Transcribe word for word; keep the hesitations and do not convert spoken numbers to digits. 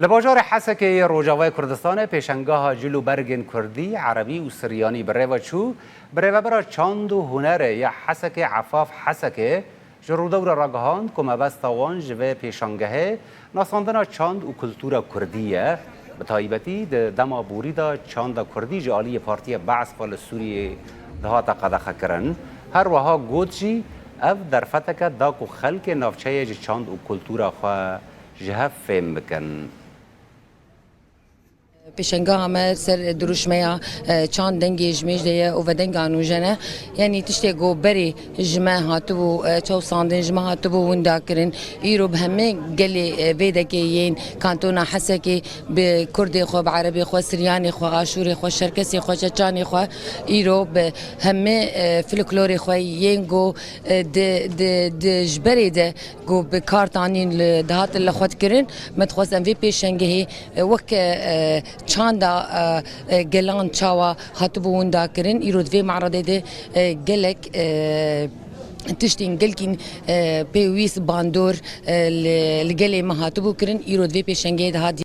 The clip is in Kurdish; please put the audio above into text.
Li bajarê Hesekê yê Rojavayê Kurdistanê pêşengeha cil û bergên Kurdî, Erebî û Siryanî bi rê ve çû. Birêvebira Çand û Hunerê ya Hesekê Efaf Hesekê ji Rûdewre re gihand ku mebesta wan ji vê pêşangehê nasandina çand û kultura Kurdî ye. Bi taybetî di dema borî de çanda Kurdî ji aliyê Partiya Be'es ve li Sûriyê dihate qedexekirin. Her wiha got jî, ev derfeteke da ku xelkê navçeyê ji çand û kultura xwe ji hev fêm bikin. Pêşengeha me ser dirûşmeya, e, çand dengê ji mêj de ye û vedenga nûjen e. Yanî tiştê ku berê ji me hatibû, e, çewsandin, ji me hatibû winda kirin. Îro bi hemê gelê, e, vê dekê yên kantona Hesekê bi Kurdê xwe, bi Erebê xwe, Siryanê xwe, Aşûrê xwe, Şerkesê xwe, Çeçanê xwe, îro bi hemê, e, folklorê xwe yên ku, e, di, di, di ji berê de ku bi kar tanîn li, dihatin li xwe dikirin. Me dixwest em vê pêşengehê, e, wek, e, çanda, e, e, gelan çawa hatibû winda kirin, îro di vê me'redê de, e, gelek, e, tiştên gelkîn, e, pêwîst bandor, e, li, li gelê me hatibû kirin, îro di vê pêşengehê de hat